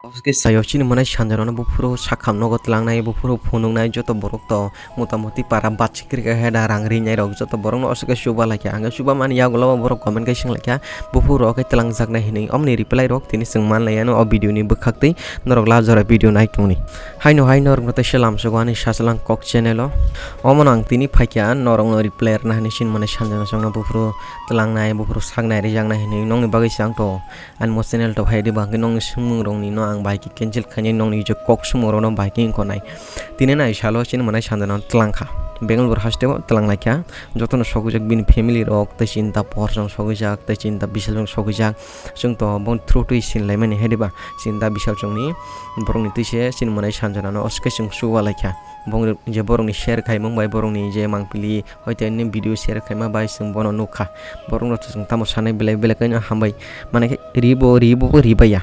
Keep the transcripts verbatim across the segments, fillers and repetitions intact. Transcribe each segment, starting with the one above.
Oske sayo chini mwnai sanjana no buphuru sakham nogo tlangnai, buphuru phunuknai joto borok to motamoti para bachikri khe da rang rinai rok joto borok no oske chuba laikha. Ang chuba mani yagulo borok comment khe swng laikha, buphuru rok khe tlangjaknai hinwi. Omni reply rok tini chwng man lai ano o video ni bwkhak twi norok la jora video nai tongni. Haino hai norok no teisa lamsogo ani Sasalang Kok channel o. Omo no ang tini phaikha norok no reply rwna hinwi chini mwnai sanjana songno buphuru tlangnai, buphuru saknai, rijaknai hinwi nokni bagwi se ang to. Ani mo channel to phai di ba hwnkhe nokni swngmung rokni no ang bai khe cancel khainai, nokni je kok swngmung rokno bai khe wngkha nai. Tini nai salo chini mwnai sanjana no tlang kha. Bangalore haste o tlang lai kha. Jotono sogwi jak bini family rok tei chini da pohor jong sogwi jak tei chini da bisal jong sogwi jak. Chwng to bong through twi sin lai mani hai di ba chini da bisal jong ni borok ni twi se chini mwnai sanjana no oske chwng chuba lai kha. Bong je borok ni share khaimung bai borok ni je mangpili Hoite ani video share khaima bai chwng bono nukha. Borokno chwng tamo sanai belai belai khe no hambai. Mane khe ribo, ribo bo ribaya.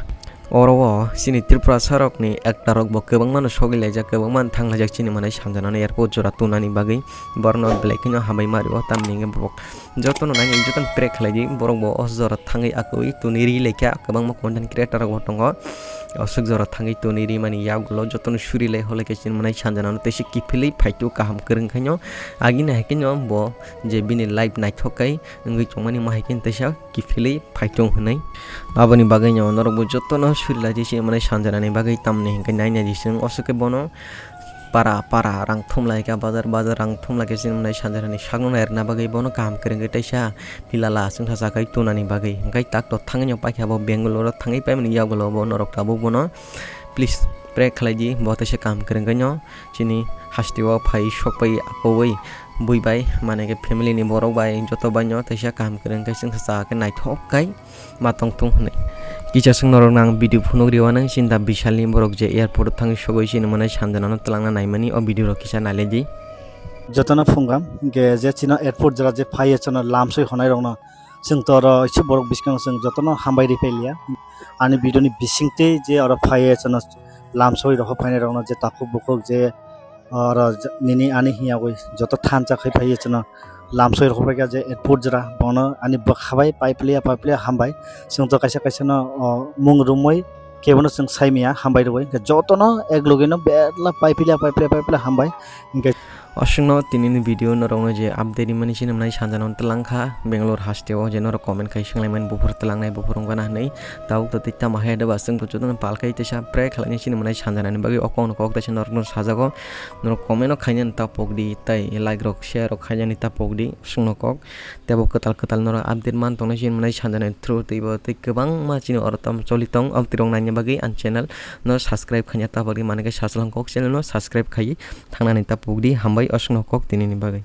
Oro o chini Tripura sarokni actor rok bo kwbangma no sogwi laijak, kwbangma no thang laijak chini mwnai sanjana no airport jora tunani bagwi. Borokno belai kheno hambai ma rio, tamni hwnkhe bo jotono nai jotono pray khlai di. Borok bo o jora thangwi akwui tuni ri laikha, kwbangma content creator rok bo tongo. Aswk jora thangwi tuni ri mani yagulo jotono suri lai holai khe chini mwnai sanjana no teisa kiphilwi phaitu kaham kwrwng khaino. Agini hai kheno bo je bini life naithok kai wngwi tongmani ma hai khe teisa kiphilwi phaitung hwnwi. Aboni bagwino norokbo jotono suri lai di chini mwnai sanjanani bagwi, tamni hinkhe nai nai di chwng oso khe bono para para rang thum lai kha, bazar bazar rang thum lai khe chini mwnai sanjanani sakno nai rwna bagwi bono kaham kwrwng khe teisa tilala chwngsa chakhai tunani bagwi. Hinkhe tak to thangwi paikha bo Bangalore o thangwi paimani yagulo bo norok tabuk bono please pray khlai di, bo teisa kaham kwrwng khe no. Chini hasteo phai sok pai akoui bui bai mane khe family ni borok bai joto bai no teisa kaham kwrwng khe chwngsa cha khe naithok kai ma tong thung hwnwi. Kisa chwng norok no ang video phunuk riwanang chini da bisal ni borok je airport o thangwi sogwi chini mwnai sanjana no twlangna naimani o video rok kisa nailai di. Jotono phungam ge je chino airport jora je phaiye chwngno lamsoi honai rokno chwng to oro eise borok biskango chwng jotono hambai ripailia. Ani video ni bisingtwi je oro phaiye chwngno lamsoi rokho phainai rokno je takhuk bukhuk je oro j-, nini ani hiyagwi joto thansa khai phaiye chwngno lamsoi rokho phaikha je airport jora bono ani bwkha bai paiplia paiplia hambai. Chwng to kaisa kaisa no, o, mung rwmwi kebono chwng saimaya hambai rwui. Hinkhe jotono ek logi no betla paiplia paiplia paiplia hambai. Hinkhe Oswkno tinini video norokno je update rimani sini mwnai sanjana twlang kha Bangalore hasteo je norok comment khai swnglaimani buphuru twlangnai buphuru wngkha na hwnwi. Tabuk to tei tamo hai da ba chwng to jotono pal khai teisa pray khlainai sini mwnai sanjanani bagwi o kokno kok teisa norokno sajago. Norok comment o khainani ta pokdi tei like rok share rok khainani ta pokdi chwngno kok. Tei bo kwtal kwtal norok update man tongnai sini mwnai sanjana through tei bo tei kwbangma chini oro tamo choli tong, amtwi rok naina bagwi ang channel no subscribe khaina ta pokdi, mane khe Sasalang Kok channel no subscribe khai thangnani ta pokdi. Hambai oswkno kok tinini bagwi.